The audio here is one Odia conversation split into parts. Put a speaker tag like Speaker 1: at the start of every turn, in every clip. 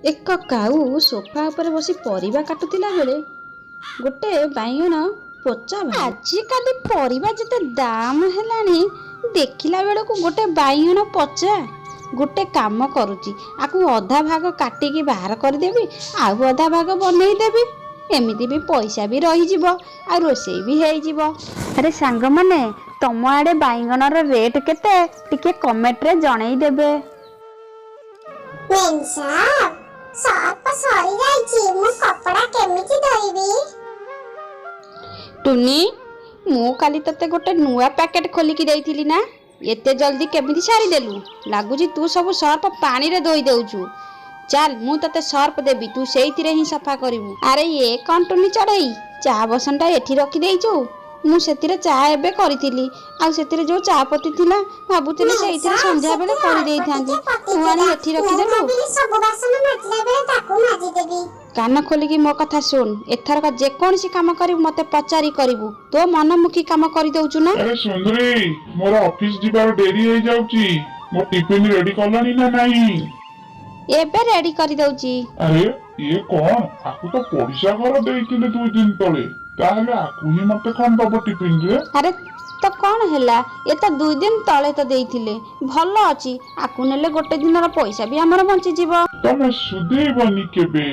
Speaker 1: ଏକ କାଉ ସୋଫା ଉପରେ ବସି ପରିବା କାଟୁଥିଲା ବେଳେ ଗୋଟେ ବାଇଗଣ ପଚା। ଆଜିକାଲି ପରିବା ଯେତେ ଦାମ ହେଲାଣି, ଦେଖିଲା ବେଳକୁ ଗୋଟେ ବାଇଗଣ ପଚା। ଗୋଟେ କାମ କରୁଛି, ଆକୁ ଅଧା ଭାଗ କାଟିକି ବାହାର କରିଦେବି ଆଉ ଅଧା ଭାଗ ବନେଇଦେବି। ଏମିତି ବି ପଇସା ବି ରହିଯିବ ଆଉ ରୋଷେଇ ବି ହେଇଯିବ। ଆରେ ସାଙ୍ଗମାନେ, ତମ ଆଡ଼େ ବାଇଗଣର ରେଟ୍ କେତେ, ଟିକେ କମେଣ୍ଟରେ ଜଣେଇ ଦେବେ।
Speaker 2: ମେମ୍ ସାବ୍, ସର୍ଫ ସରିଯାଇଛି, ମୁଁ କପଡ଼ା କେମିତି ଧୋଇବି?
Speaker 1: ଟୁନି, ମୁଁ କାଲି ତତେ ଗୋଟେ ନୂଆ ପ୍ୟାକେଟ୍ ଖୋଲିକି ଦେଇଥିଲି ନା, ଏତେ ଜଲ୍ଦି କେମିତି ସାରିଦେଲୁ? ଲାଗୁଛି ତୁ ସବୁ ସର୍ଫ ପାଣିରେ ଧୋଇ ଦେଉଛୁ। ଚାଲ, ମୁଁ ତତେ ସର୍ଫ ଦେବି, ତୁ ସେଇଥିରେ ହିଁ ସଫା କରିବୁ। ଆରେ, ଇଏ କ'ଣ ଟୁନି ଚଢ଼େଇ, ଚା ବସନଟା ଏଠି ରଖିଦେଇଛୁ? ମୁଁ ସେଥିରେ ଚା ଏବେ କରିଥିଲି ଆଉ ସେଥିରେ ଯୋଉ ଚା ପତି ଥିଲା, ଭାବୁଥିଲି ସେଇଥିରେ ସନ୍ଧ୍ୟା ବେଳେ କରିଦେଇଥାନ୍ତି। ତୁ ଆଣି ଏଠି ରଖିଦେଲୁ।
Speaker 2: ଭାବିଲି ସବୁ ବାସନ ମାଜିଲା ବେଳେ ତାକୁ ମାଜିଦେବି।
Speaker 1: କାନ ଖୋଲିକି ମୋ କଥା ଶୁଣ। ଏଥରକ ଯେକୌଣସି କାମ କରିବୁ, ମତେ ପଚାରି କରିବୁ। ତୋ ମନମୁଖୀ କାମ କରିଦଉଛୁ ନା?
Speaker 3: ଆରେ ସୁନ୍ଦରୀ, ମୋର ଅଫିସ ଯିବାର ଡେରି ହେଇଯାଉଛି। ମୋ ଟିଫିନ ରେଡି କଲଣି ନା ନାହିଁ?
Speaker 1: ଏବେ ରେଡି କରିଦଉଛି।
Speaker 3: ଆରେ, ଇଏ କଣ? ଆକୁ ତ ପଡିଶା ଘର ଦେଇଥିଲେ 2 ଦିନ ତଳେ। ତାହେଲେ ଆକୁ ହିଁ ମତେ କଣ ଦବ ଟିଫିନ ରେ?
Speaker 1: ଆରେ, ତ କଣ ହେଲା? ଏ ତ 2 ଦିନ ତଳେ ତ ଦେଇଥିଲେ, ଭଲ ଅଛି। ଆକୁ ନେଲେ ଗୋଟେ ଦିନର ପଇସା ବି ଆମର ବଞ୍ଚିଯିବ।
Speaker 3: ତମେ ସୁଧେଇବନି କେବେ।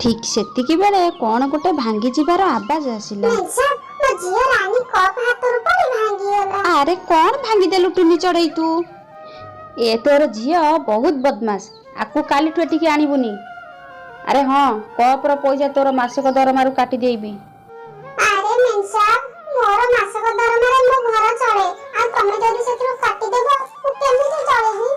Speaker 1: ଠିକ ସେତିକି ବେଳେ କଣ ଗୋଟେ ଭାଙ୍ଗି ଯିବାର ଆବାଜ ଆସିଲା।
Speaker 2: ମେମ୍ ସାବ୍, ମୋ ଝିଅ ରାନୀ କପ୍ ହାତରୁ ପଡି ଭାଙ୍ଗିଗଲା।
Speaker 1: ଆରେ, କଣ ଭାଙ୍ଗିଦେଲୁ ଟୁନି ଚଢେଇ ତୁ? ଏ ତୋର ଝିଅ ବହୁତ ବଦମାସ, ଆକୁ କାଲିଠୁ ଏଠିକି ଆଣିବୁନି। ଆରେ ହଁ, କପର ପଇସା ତୋର ମାସକ ଦରମାରୁ କାଟି ଦେଇବି।
Speaker 2: ଆରେ ମେମ୍ ସାବ୍, ମୋର ମାସକ ଦରମାରେ ମୋ ଘର ଚଳେ, ଆଉ ତମେ ଯଦି ସେଥିରୁ କାଟିଦେବ, ମୁଁ କେମିତି ଚଳିବି?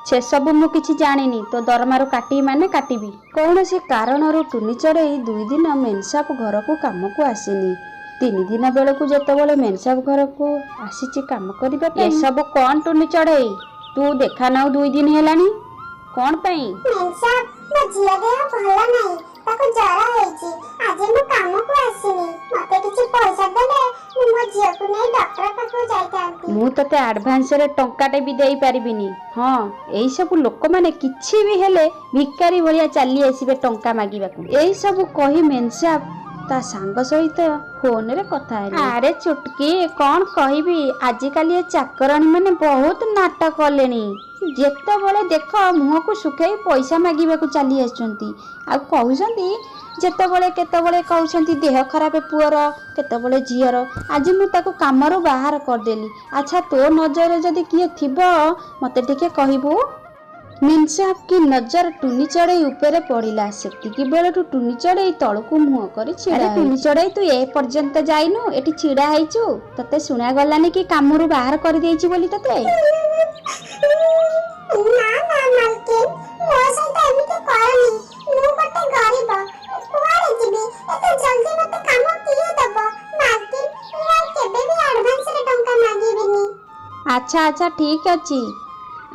Speaker 1: ସେସବୁ ମୁଁ କିଛି ଜାଣିନି। ତୋ ଦରମାରୁ କାଟିବି ମାନେ କାଟିବି। କୌଣସି କାରଣରୁ ଟୁନି ଚଢ଼େଇ 2 ଦିନ ମେନସାପ ଘରକୁ କାମକୁ ଆସିନି। 3 ଦିନ ବେଳକୁ ଯେତେବେଳେ ମେନସାପ ଘରକୁ ଆସିଛି କାମ କରିବା ପାଇଁ, ଏସବୁ କଣ ଟୁନି ଚଢ଼େଇ? ତୁ ଦେଖା ନାଉ 2 ଦିନ ହେଲାଣି, କଣ ପାଇଁ?
Speaker 2: ମେମ୍ ସାବ୍, ମୋ ଝିଅ ଦେହ ଭଲ ନାହିଁ, ତାକୁ ଜର ହେଇଛି। ଆଜି ମୁଁ କାମକୁ ଆସିନି। ମତେ କିଛି ପଇସା ଦେଲେ ମୁଁ ମୋ ଝିଅକୁ ନେଇ ଡକ୍ଟର ପାଖକୁ ଯାଇଥାନ୍ତି।
Speaker 1: ମୁଁ ତତେ ଆଡଭାନ୍ସରେ ଟଙ୍କାଟେ ବି ଦେଇପାରିବିନି। ହଁ, ଏଇସବୁ ଲୋକମାନେ କିଛି ବି ହେଲେ ଭିକାରୀ ଭଳିଆ ଚାଲି ଆସିବେ ଟଙ୍କା ମାଗିବାକୁ। ଏଇସବୁ କହି ମେନସାବ ତା ସାଙ୍ଗ ସହିତ ଫୋନରେ କଥା ହେଲେ। ଆରେ ଚୁଟକି, କଣ କହିବି, ଆଜିକାଲି ଏ ଚାକରାଣୀ ମାନେ ବହୁତ ନାଟକ କଲେଣି। ଯେତେବେଳେ ଦେଖ ମୁହଁକୁ ଶୁଖେଇ ପଇସା ମାଗିବାକୁ ଚାଲି ଆସୁଛନ୍ତି ଆଉ କହୁଛନ୍ତି, ଯେତେବେଳେ କେତେବେଳେ କହୁଛନ୍ତି ଦେହ ଖରାପ ପୁଅର, କେତେବେଳେ ଝିଅର। ଆଜି ମୁଁ ତାକୁ କାମରୁ ବାହାର କରିଦେଲି। ଆଚ୍ଛା, ତୋ ନଜରରେ ଯଦି କିଏ ଥିବ, ମତେ ଟିକେ କହିବୁ। ମେନସାବ କି ନଜର ଟୁନି ଚଢ଼େଇ ଉପରେ ପଡ଼ିଲା। ସେତିକି ବେଳଠୁ ଟୁନି ଚଢ଼େଇ ତଳକୁ ମୁହଁ କରି ଛିଡ଼ା। ଟୁନି ଚଢ଼େଇ, ତୁ ଏ ପର୍ଯ୍ୟନ୍ତ ଯାଇନୁ, ଏଠି ଛିଡ଼ା ହେଇଛୁ। ତତେ ଶୁଣାଗଲାନି କି କାମରୁ ବାହାର କରିଦେଇଛି ବୋଲି ତତେ?
Speaker 2: ନା ନା ମାଲକିନ, ମୋ ସହିତ ଏମିତି କରନି। ମୁଁ ଗୋଟେ ଗରିବ, ମୁଁ କୁଆଡ଼େ ଯିବି? ଏତେ ଜଲ୍ଦି ମତେ କାମ କିଏ ଦବ? ମାଲକିନ, ମୁଁ ଆଉ କେବେ ବି ଆଡଭାନ୍ସରେ ଟଙ୍କା ମାଗିବିନି।
Speaker 1: ଆଚ୍ଛା ଆଚ୍ଛା, ଠିକ ଅଛି।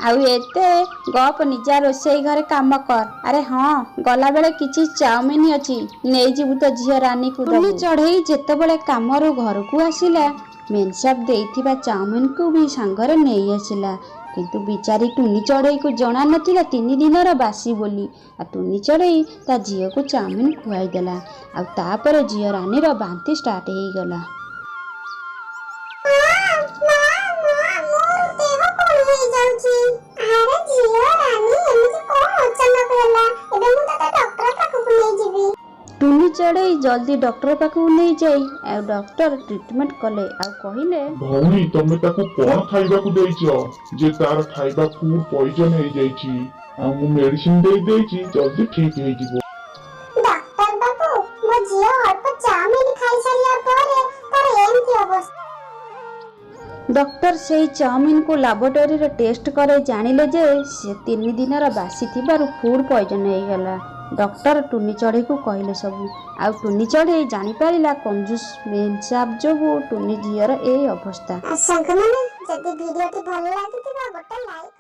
Speaker 1: ଆଉ ଏତେ ଗପ, ନିଜା ରୋଷେଇ ଘରେ କାମ କର। ଆରେ ହଁ, ଗଲାବେଳେ କିଛି ଚାଉମିନ ଅଛି, ନେଇଯିବୁ, ତ ଝିଅ ରାନୀକୁ। ଟୁନି ଚଢ଼େଇ ଯେତେବେଳେ କାମରୁ ଘରକୁ ଆସିଲା, ମେନସାବ ଦେଇଥିବା ଚାଉମିନକୁ ବି ସାଙ୍ଗରେ ନେଇ ଆସିଲା। କିନ୍ତୁ ବିଚାରୀ ଟୁନି ଚଢ଼େଇକୁ ଜଣା ନଥିଲା 3 ଦିନର ବାସି ବୋଲି। ଆଉ ଟୁନି ଚଢ଼େଇ ତା ଝିଅକୁ ଚାଉମିନ ଖୁଆଇଦେଲା ଆଉ ତାପରେ ଝିଅ ରାନୀର ବାନ୍ତି ଷ୍ଟାର୍ଟ ହେଇଗଲା।
Speaker 2: ମା, ମା, ମା, ମୋର ଦେହ କଣ ହେଇଯାଉଛି? ଆରେ ଝିଅ ରାନୀ, ଏମିତି କଣ ଅଚାନକ ହେଲା? ଏବେ ମୁଁ ତତେ ଡକ୍ଟର ପାଖକୁ ନେଇଯିବି।
Speaker 1: ଟୁନି ଚଢ଼େଇ ଜଲ୍ଦି ଡକ୍ଟର ପାଖକୁ ନେଇଯାଇ ଆଉ ଡକ୍ଟର ଟ୍ରିଟମେଣ୍ଟ କଲେ ଆଉ କହିଲେ,
Speaker 3: ଭଉଣୀ, ତମେ ତାକୁ କଣ ଖାଇବାକୁ ଦେଇଛ ଯେ ତାର ଖାଇବା ଫୁଡ ପଏଜନ ହେଇଯାଇଛି? ଆଉ ମୁଁ ମେଡିସିନ ଦେଇ ଦେଇଛି, ଜଲ୍ଦି ଠିକ ହେଇଯିବ।
Speaker 2: ଡକ୍ଟର ବାବୁ, ମୋ ଝିଅ ଅଳ୍ପ ଚାଉମିନ ଖାଇସାରିବା ପରେ ତାର ଏମିତି ଅବସ୍ଥା।
Speaker 1: ଡକ୍ଟର ସେଇ ଚାଉମିନକୁ ଲାବୋରେଟୋରୀରେ ଟେଷ୍ଟ କରାଇ ଜାଣିଲେ ଯେ ସେ 3 ଦିନର ବାସି ଥିବାରୁ ଫୁଡ ପଏଜନ ହେଇଗଲା। ଡକ୍ଟର ଟୁନି ଚଢ଼େଇକୁ କହିଲେ ସବୁ। ଆଉ ଟୁନି ଚଢ଼େଇ ଜାଣିପାରିଲା କଞ୍ଜୁସ ମେନସାବ ଯୋଗୁଁ ଟୁନି ଝିଅର ଏଇ ଅବସ୍ଥା।
Speaker 2: ଆଉ ସାଙ୍ଗମାନେ, ଯଦି ଭିଡ଼ିଓଟି ଭଲ ଲାଗିଥିବ, ଗୋଟେ ଲାଇକ୍